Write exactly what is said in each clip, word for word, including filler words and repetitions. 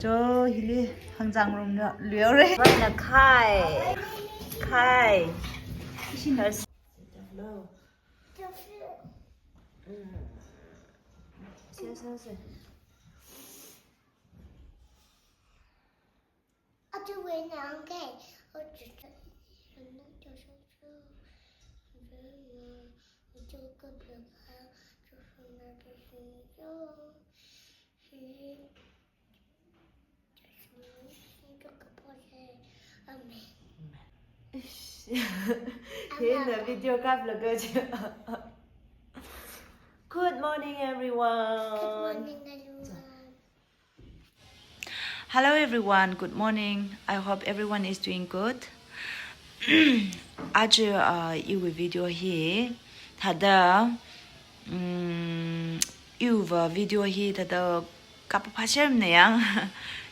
Cho hili hangzang room lo, lo re. Vai na khai. Khai. Ishi na. Amen. Ish. Hina video kaplaga chi. Good morning, everyone. Good morning, everyone. Hello, everyone. Good morning. I hope everyone is doing good. Aja, uh, iwui video hi thāda, mm, iwui video hi thāda kaphā phāsermana yang.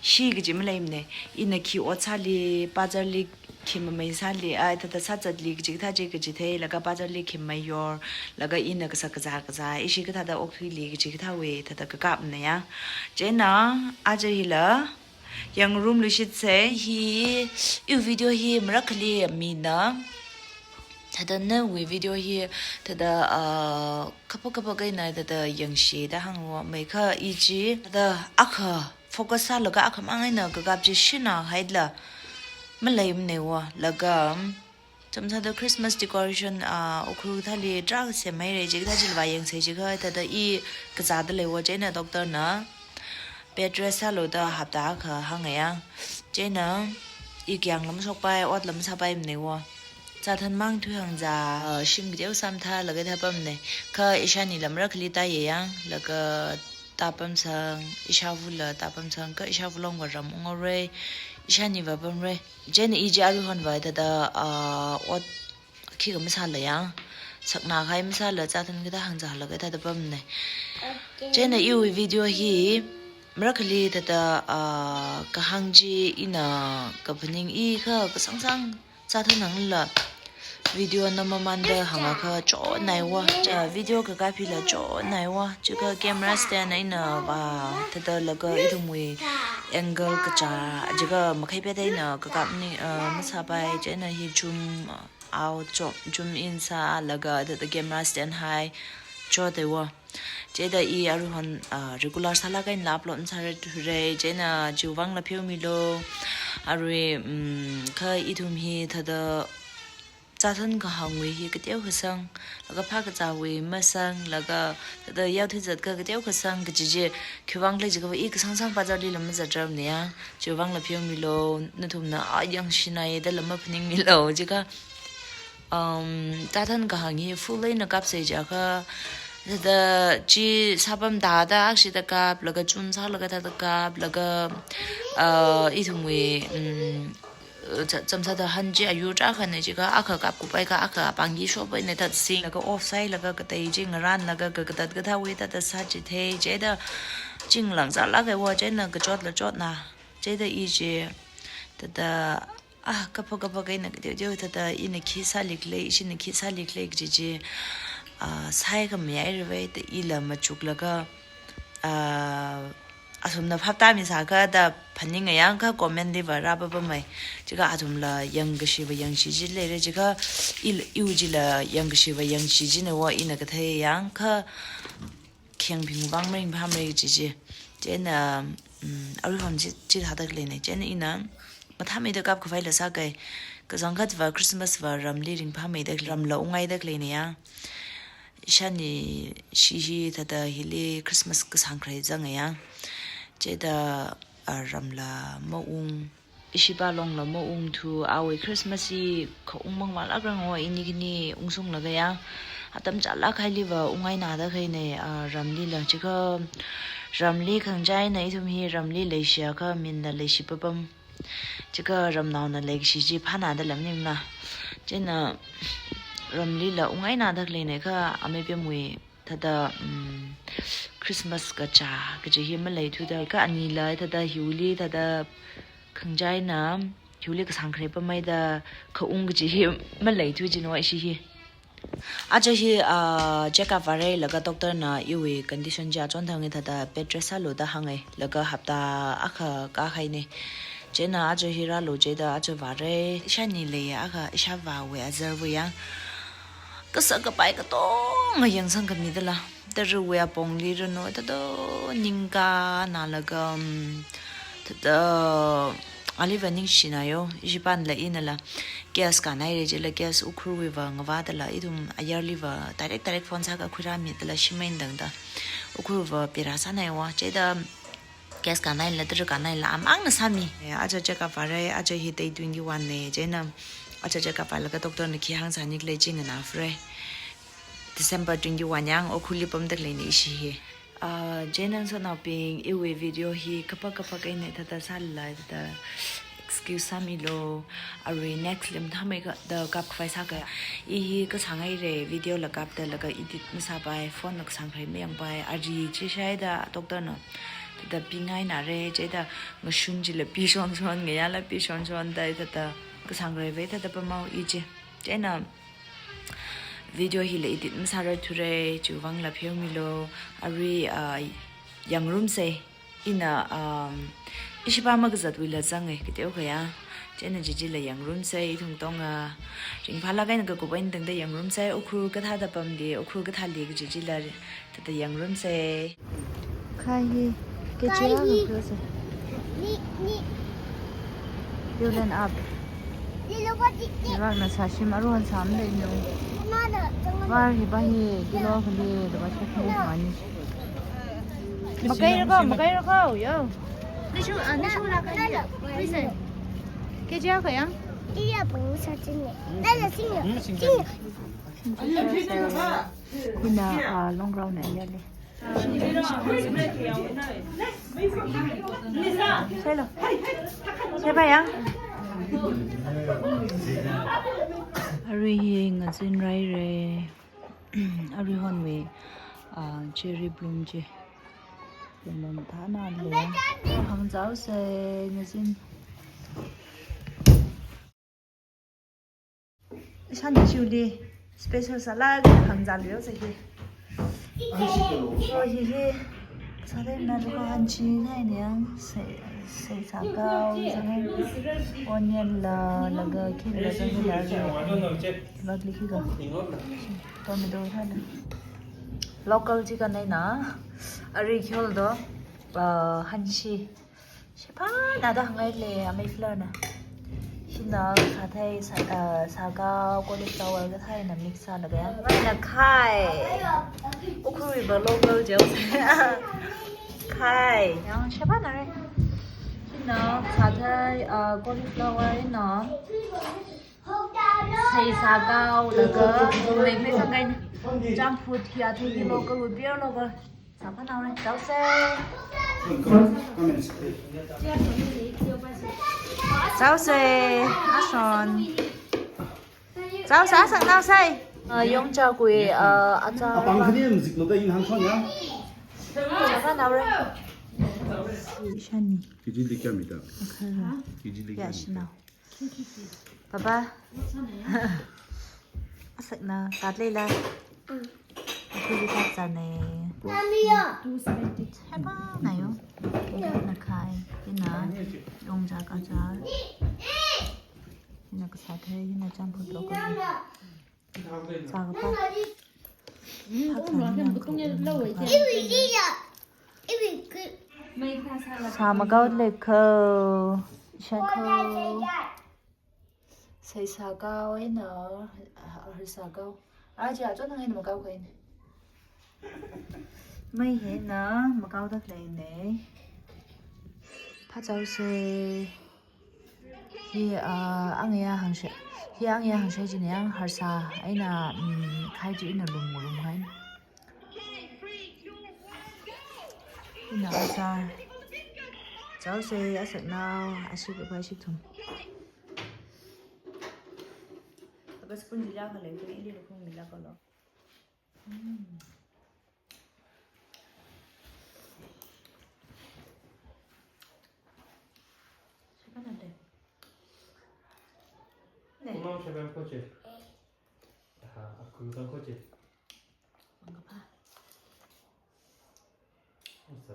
Shi kaji maleimana. Ina khi ot sāli, bazarli khi mamei sāli, ai, thāda sāzatli kaji kathā chi kaji theilaga bazarli khi mei yor, laga ina kasā kazā kazā, ishi kathāda okthuili kaji kathāwui thāda kakapna yang. Chieina, aja hila, yangrumlu shitse, hi, iwui video hi marakhali mina. Thāda nawui video hi, thāda, ah, kaphā kaphā kaina thāda yangshi da hānglo, mei kha i chi, thāda akha focus sālaga akhamang eina kakap chi shina haila, maleimana wo, laga, chāmsāda Christmas decoration, ah, Ukhrul thāli tarākha semhaira chi, kathā chila yangsei chi kha, thāda i kazāda lei wo, chieina doctor na bed rest sālu da hapta akha hānga yang. Chieina i kayāngla mashokpai, otla masāpaimana wo. Chāthanmang thuihangza, ah, shim kateo samthālaga thāpamna. Kha ishānila marakhali tāya yang, laga tāpamsang, ishāvula tāpamsang, kha ishāvu longva ram unghaora, ishāniva pamra. Chieina i chi aruihonva thāda, ah, ot khikha masāla yang, sakna kahai masāla chāthan kathā hāngzālaga thāda pamna. Chieina iwui video hi marakhali thāda, ah, kahāng chi ina kaphaning i kha kasangsang chāthan hāngla video na mamānda hāngakha chotnai wo. Cha video kakap hila chotnai wo. Chikha camera stand eina va thāda laga ithumwui angle kachā, chikha makhai pet eina kakapna, ah, masāpai, chieina hi zoom out, zoom, zoom in sālaga thāda camera stand hi chotei wo. Chieina i aruihon, ah, regular sālaga eina upload masāra thuira, chieina chiwui vangla pheomilu. Arui, mm, kha ithum hi thāda chāthan kahāngwui hi kateo kasang, laga phākazāwui masang, laga thāda yaothui zatkha kateo kasang kaji chi, khiwui vang khala jiakha i kasangsang bazarlila mazatramna yang, chiwui vangla pheomilu, nathumna, ah, yangshinai dala maphaningmilu, chikha, um, chāthan kahāng hi full eina kapsei jiakha, thāda chi sāpam thāda akshida kap, laga zoom sālaga thāda kap, laga, uh, ithumwui, um, uh, chā-, chāmsāda han chi ayur tarākhana chikha akha kapkupai kha akha pāngki shopaina thāda sing, laga off sāhailaga katei chi ngarānlaga ka-, katat kathāwui thāda sā chithei, chieina chinglang zālaga wo, chieina kachotla chotna. Chieina i chi thāda, ah, kaphā kaphā kaina kateo teo thāda ina khi sālikhala, ishina khi sālikhala kaji chi, ah, sāhai khamayairavai da ila machuklaga, ah, athumna phaptāmi sākha da phaninga yang kha comment liva rāpapamei. Chikha athumla yangkashiva yangshi chi leira, chikha il-, iwui chila yangkashiva yangshi china wo ina kathei yang kha khayāngping vang maringphāmara chi chi. Chieina, um, aruihon chi, chithāda khaleina. Chieina ina mathāmeida kapkhavaila sākai. Kachangkhatva Christmas va ramli ringphāmeida, ramla ungngaida khaleina yang. Ishāni shi hi thāda hili Christmas kasāngkharei zanga yang. Chieina, ah, ramla maung, ishipā longla maungthu, awui Christmas hi khaung mangmang lākrang wo, ini khani ungsunglaga yang. Atam chālāk kahailiva ungngaināda kahaina, ah, ramlila. Chikha ramli khangachā eina ithum hi ramli leishiakha minla leishi papam. Chikha ramnaona leikashi chi phānāda lam ningna. Chieina ramlila ungngaināda khaleina kha amei pemwui thāda, um, Christmas kachā kaji hi maleithuda kha anila thāda hiwuili thāda khangachā eina hiwuili kasāngkharei pameida khaung kaji hi maleithu jin wo ishi hi. Aja hi, ah, check up vāra laga doctor na iwui condition chi achon thang ithāda bed rest sālu da hānga laga hapta akha kāhaina. Chieina aja hi rālu chieina aja vāra, ishāni leiya akha ishāvāwui azarwui yang. Kasā kapai katonga yangsang khamidala. Tara̱wui apongli ranu thāda ningkā nalaga, um, thāda aliva ningshina yo, ishipānla inala. Gas kānhaira chila gas Ukhrulwuiva ngavādala ithum ayarliva direct direct phone sākakhui rāmidala shimān tangda. Ukhrulva pira sānaiwa, chieina gas kānhaila, tara̱ kānhaila amangna sāmi. Ya, aja check up vāra, aja hi day twenty-one na, chieina aja check up vālaga doctor na khi hāngsāni khalei chi nganāfra. December twenty-one yang Ukhrulli pamda khaleina ishi hi. Ah, chieina naonaobing, iwui video hi kapak kapak eina thāda sālala thāda excuse sāmilu, arui next lim thamei ka da kapkhavai sāka. I hi kasānghaira, video la kapda laga edit masāpai, phone la kasāngkharei mayangpai, ari chi shaida doctor na thāda pingainara, chieina ngashun chila pi shonshon, ngayāla pi shonshon da thāda kasāngkhareiva thāda pamhao i chi. Chieina video hila edit masārarthura, chiwuivangla pheomilu, arui, ah, yangrumsa, ina, um, ishipā makazatwuila zanga, kateokha ya. Chieina chichila yangrumsa, ithum katonga, ringphālāk eina kakup eina tangda yangrumsa, Ukhrul kathāda pamli, Ukhrul kathāli kaji chila, thāda yangrumsa. Khai hi, kg akha khuisa. Ni, ni. Yulen up. Ni lo ba di, ni. Ni bak na sāshim aruihon sāmda inu. Mama da, tengok. Var hi ba hi, kilo khali, da ba shakhu mani. Makai rako, makai rako, yo. Nishu, ah, nishu la ka ni. Listen. Kg akha yang? Iya, bang sa sini. Lala sini. Sini. Hina, ah, long round na yale. Hello. Siapa yang? Arui hi ngazin raira. Aruihonwui, ah, cherry bloom chi. Lemon thana le. Hāngzaosa ngazin. Ishāni chiwuili special salad hāngzālu yo sa hi. Oh, hi hi. Salad na ruka hanchi nai ne yang sei, seisākao, onion la, laga khi la, zangla, la, la, la, tomato thana. Local chicken nai na. Ari khiol do, uh, hanchi. Shipāna da hāngngaile, amei flor na. Hina sāthai, sā, ah, sākao, cauliflower kathā eina mix sālaga. Eina khai. Ukhrulwui ba local gel. Khai. Yang shipāna re. Hina sāthai, ah, cauliflower eina. Seisākao laga, mei mei sāngai. Junk food ya, thei local, beer local. Sāphanao re, zaose. Zaose, ashon. Zaose, asaknao sai. Ah, yongchāwui, ah, achar. Apam khani music lo da in hang son ya. Sāphanao re. Ishāni. Kg li kya mida? Akhara. Kg li kya mida? Yashinao. Papa. Asakna, tat leila. Kg li tat zane. Mami ya. Heba na yo. Na khai, na yongchā kachā. Na kasāthai, na junk food local. Sākapa. Sāmakao lekho. Shakho. Seisākao eina, harsākao. Aja, chonang eina makao khaina. Mei hina makaoda khaleina. Phāzaose. Hi, ah, angya hangshai. Hi angya hangshai china yang harsā eina, mm, khai chi ina lum lum haina. Ina achar. Zaose, asaknao, ashik apai shikthum. Aka spoon jila khalei, ili lukhung mila kalo. Mm. Shakana de. Ne. Kumang shakana koche. Ha, Mangkapha.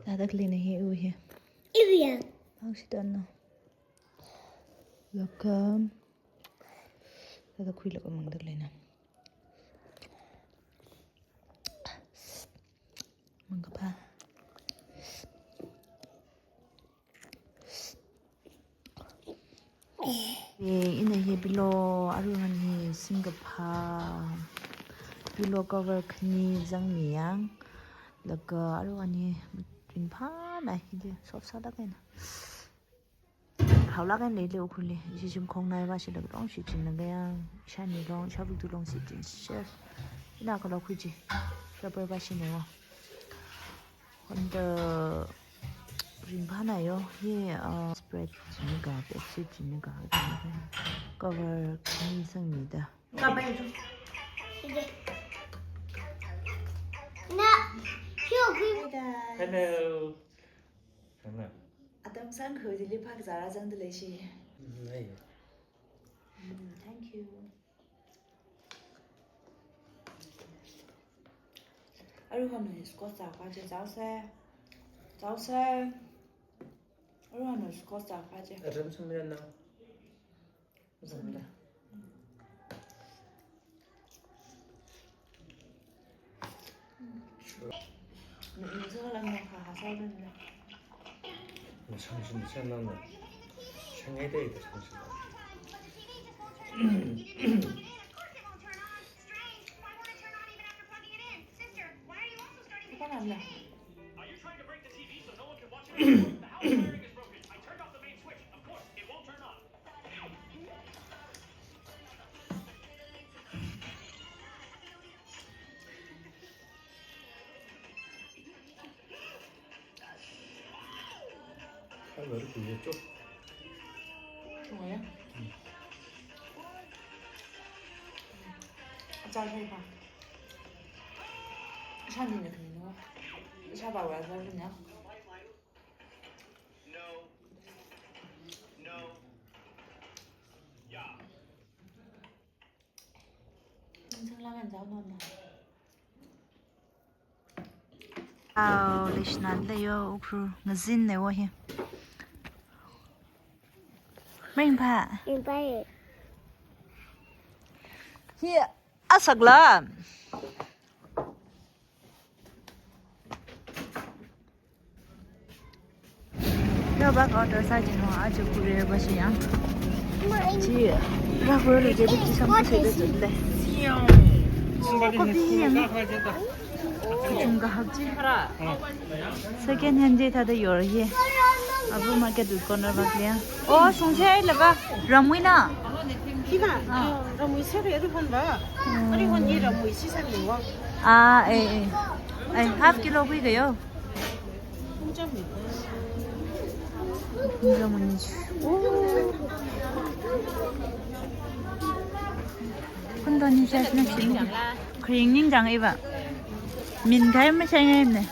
Tada khalei na hi u hi. Iwui ya. Hau shi tan no. Welcome. Tada khuilaga mangda khalei na. Mangkapha. Eh, ina hi pillow, aruihon hi singkapha, pillow cover khani zangmi yang, laga aruihon hi ringphāmei, hili soft sālāk eina. Haolāk eina leili Ukhrulli, ishi shimkhong nai vāshi laga long shichinlaga yang, ishāni long, ishāvaktu long shichin share. Ina kala khuichi, rubber vāshina wo. Honda ringphāna yo, hi, uh, spread chini ka, bedsheet chini ka, cover khani zangmida. Na, hiyo green. Hello. Hello. Atam sangkhui dili phak zara zangda leishi. Mm, ai. Mm, thank you. Aruihon squash zāpā che, zāose. Zāose. Aruihon squash zāpā che. Aram sumya na. Zamda. Sure. Ni, ni zālang na ha ha sālang na. Ni chang shin chang lang na. Chang ai dai da chang shin. Apa nanda? Hello, kuya chok. Chunga ya? Hmm. Achā hai pa. Ishāni na khani no. Ishāvā vā zā na. Aw, leishina leiyo, Ukhrul ngazinna wo hi. Ringphā. Ringphā. Hi, asakla. Yo, bak order sāching ho, aja courier vāshi yang. Chi, rubber lo je, biki sam ko se de tun de. Kopi yang. Chung kahak chi. Second hand je thāda yor hi. Abu market du corner bak liya. Oh, sung se lava. Ramui na. Kina? Ah. Ramui se de, aruihon ba. Hmm. Aruihon ye ramui si sa ni wa. Ah, eh, eh. Eh, half kilo khuiga yo. Khundoni size na chini. Kharing ning jang iva. Min khai ma shai ngai ne.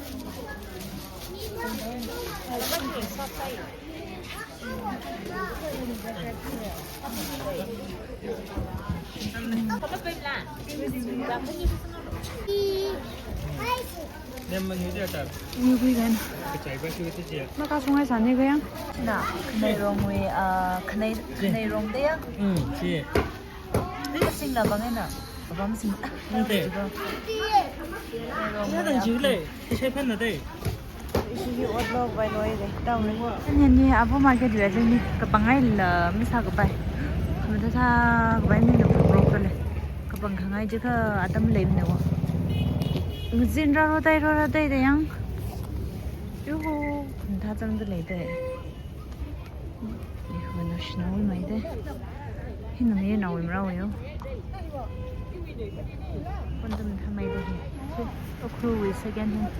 Yui gui gan. Maka sungai sani gayang. Na, khanei rongwui, ah, khanei, khanei rong de yang. Hmm, chi. Singla bang ena. Bang sing. Nante. Khanei rong. Nante jiu le. Ishai phan na de. Ishi hi ot lo vai loi de. Tau le. Ani ni abu market le ni kapangai la misa kapai. Misa kapai ni lo pro ko le. Kapang khangai je ka atam lei ne wo. Ngazin raro dai raro dai de yang. Yuhu. Tha zangda lei de. Ih, wana shinaowui mai de. Hina mi naowui marao yo. Kondom thamai de hi. Ukhrulwui second hand.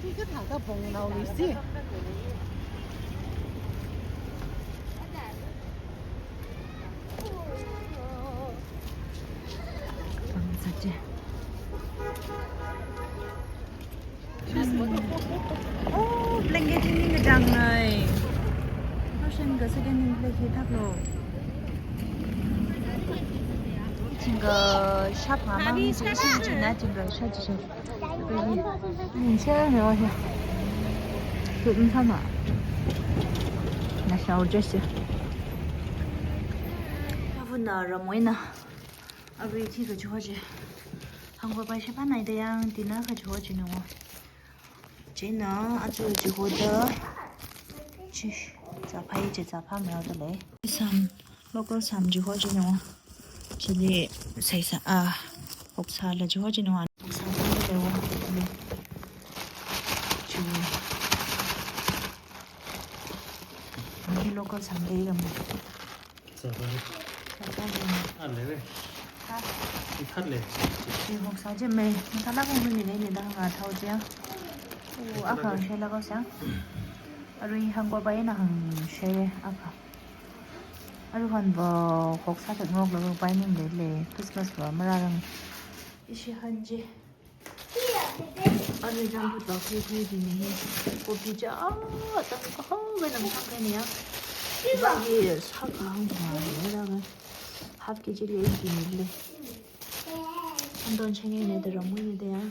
Hi kathāda pong naoli si. Pang sa che. Oh, blanket ini ngedang nai. Fashion ka second hand blanket thak lo. Ka shap ngamang chi ishi chi na ting ka shap chi shap. Ni che ne wa he. Ku um thana. Na shao je se. Avuna ramwui na. Arui chi kachiho chi. Hangva pai shapa nai da yang tina kachiho chi no. China achu chiho da. Chi. Zaphai chi zapha myo da lei. Sam, local sam chiho chi no. Chili saisa, ah, hoksala chiho chi no. Hoksala chiho. Chi. Ni local sam dei ram. Zaphai. Zaphai dei. Ah, lei. Ha? Ithat lei. Chi hoksa chi mei. Masala kong mi lei ni da nga thao chi. U, akha shela ko sang. Arui hangva pai na hang she akha. Aruihon va hoksa tak ngok lo pai ning lei lei. Christmas va mararang. Ishi han chi. Ani jang bu tak khui khui di ni. Kopi cha, ah, tang kahao ve nam thang kai ni ya. Ba ye sa kahang ba ye da ve. Half K G li eighty ni lei. Andon cheng ni da ramwui ni da ya.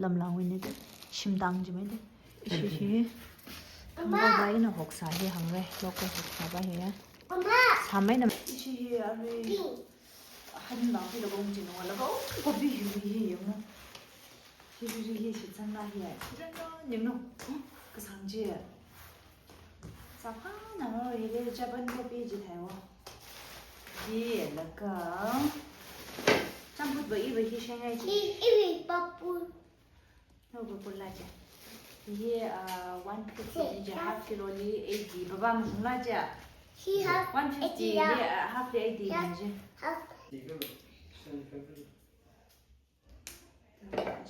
Lamlangwui ni da. Shimdang chi mei da. Ishi shi. Hangva pai na hoksa hi hangre. Local hoksa ba hi ya. Samei na. Ishi hi arui. Hanla hi la bong chi no la ko. Kopi hi hi hi yong. Hi hi hi hi shi chang la hi. Hi chang la yong no. Kasang chi. Sa pha na no hi le Japan kopi chi thai wo. Hi la ka. Champut ba i ba hi shengai chi. I, i papu. No, bubur la je. Ye, uh, one fifty je, half kilo li eighty. Baba, mung la je. He has one fifty, eighty, yeah. Ye, uh, half li eighty, yeah, je. Half.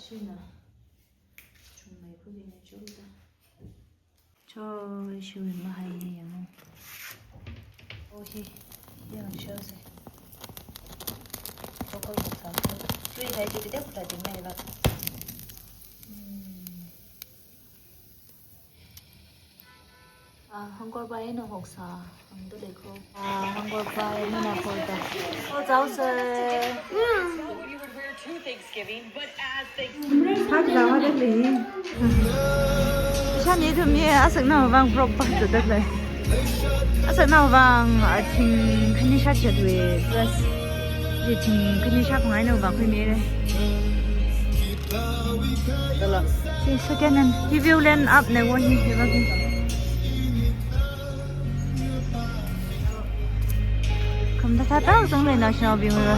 Shina. Chungmei khu bine chulda. Cho, ishiwui mahai ye yamo. Oh, hi. Ye ngan shao se. Local hoksa. Sui thai chi kite kuta jing nai la. Hmm. Ah, hangva pai na hoksa. Ang to lei ko. Ah, hangva pai na na ko ta. Oh, zao se. Hmm. Hak zawa da lei. Shan ni thum ye, asak na vang frog pa zadak lei. Asak na vang, ah, thing khani sha chat we, plus. Ye thing khani sha khong ai na vang khui me re. Dala. Si second hand. Hi view land up ne wo hi, hi vang. Kham ta ta ta zong lei national view ra.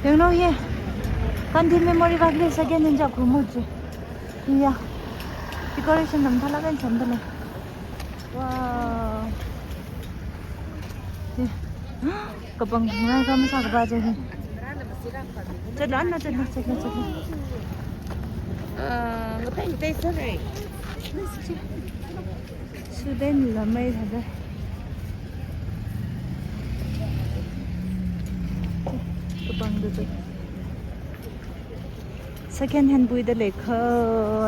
Yang no ye. Gandhi Memorial Park le second hand ja khu mo je. Iya. Decoration nam thala kan sam thala. Wow. Ye. Kapang ngai kam sa kaba je. Chatla na chatla chatla chatla. Ah, ngatai ngatai sa rai. Student la mai thada. Kapang da tu. Second hand bui da lei kha,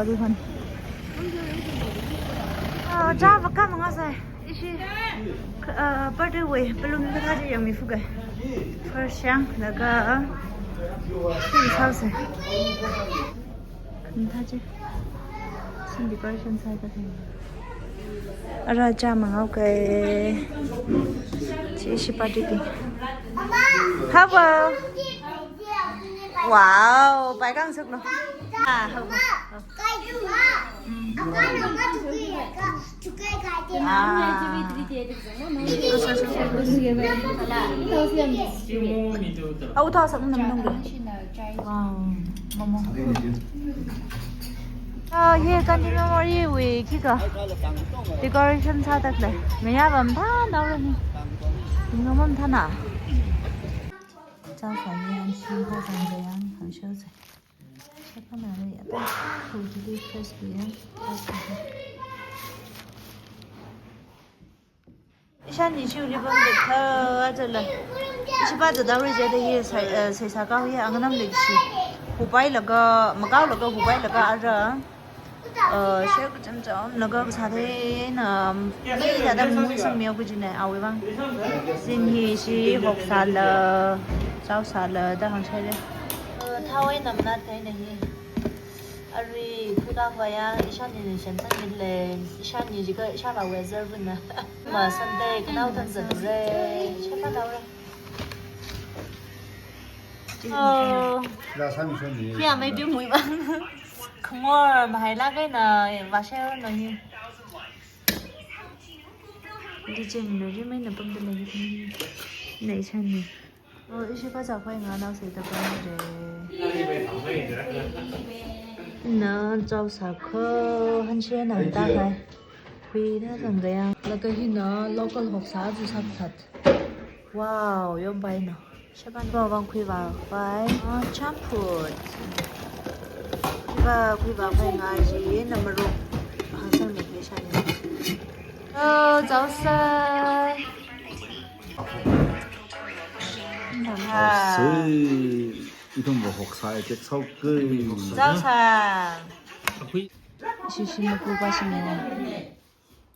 aruihon. Ah, cha vaka manga sai. Ishi, ah, birthday wui balloon kathā chi yangmi fuga. First yang, laga, this house. Kathā chi. Sing decoration sai kathā. Ara cha mangao kai. Chi ishi party bing. Hello. Wow, pai kang suk no. Ah, hello. Ah. Au thao sak nam nam. Wow, momo. Ah, ye Gandhi Memorial wui khikha decoration sāda khalei. Ngayā bam thānao rani. Ngayā bam thāna. Chang sa ye han shi ho zang zayang han shao zai. Chapana re ata khu jili first ya. Ishan ni chiu li bam de kha ajala. Ishi ba zada re jada ye sai, eh, sai sa ka ye angnam le shi. Hupai laga, makau laga, hupai laga ara. Eh, share ku cham cham laga sa de na. Ni da da mu sung myo ku jine awi bang. Zin hi shi hok sa la. Tau sāla da hāngshai le. Uh, thao eina manat kahaina hi. Arui khuida khavai ya, ishāni ni semsangmilei. Ishāni jiakha ishāvā weather vana. Ma Sunday khanao thanzat re. Shepa daora. Oh. Khuiya mai bimui ba. Khamor mahaila kahaina, vāshai ranu hi. Design na ri mai na pamda lei hi. Nei chani. Oh, ishi pa chakhui nganao sai da pamda lei. Na chao sākha, hanshi na ta hai. Khuida kangaya. Laga hina local hoksā ju sāthat. Wow, yom bai na. Shepa na bawang khuivā bai. Ah, champut. Khuivā, khuivā bai ngaji na marok. Hāngsangmi khuishani. Oh, chao sā. Sai, ithumva hoksā tek sāuke. Chao sā. Shishi mapu ba shimi.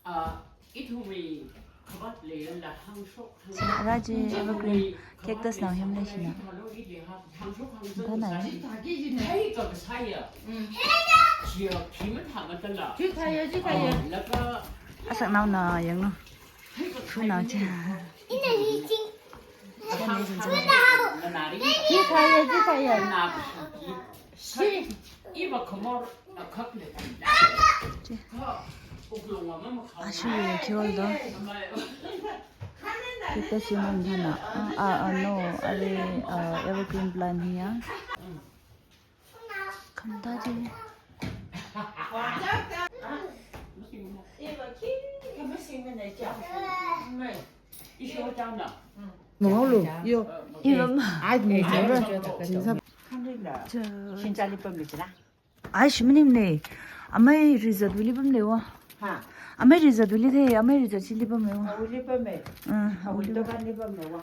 Ah, ithumwui khabat leiya la hāngshok hāng- Sa, ara chi evergreen cactus nao him leishina. Thana ya. Hei ka kasaya. Chia khi mathā matala. Chi thaya, chi thaya. Laga asak naona yanglu. Khu nao chi. Chi thaya, chi thaya. Shi. Iva khamor akhak le. Chi. Ashu ye kiol do. Kita simon thana. Ah, ah, ah, no. Are, ah, evergreen plant hiya. Khamda chi. Mangau lo, yo. Ivam. Ai, mi jora. Cha. Shinchali pam mi chila. Ai, shimnim ne. Amei rizat wili pam lewa. Ha. Amei rizat wili the, amei rizat chili pam lewa. Wili pam me. Ah, wili. Dokan li pam lewa.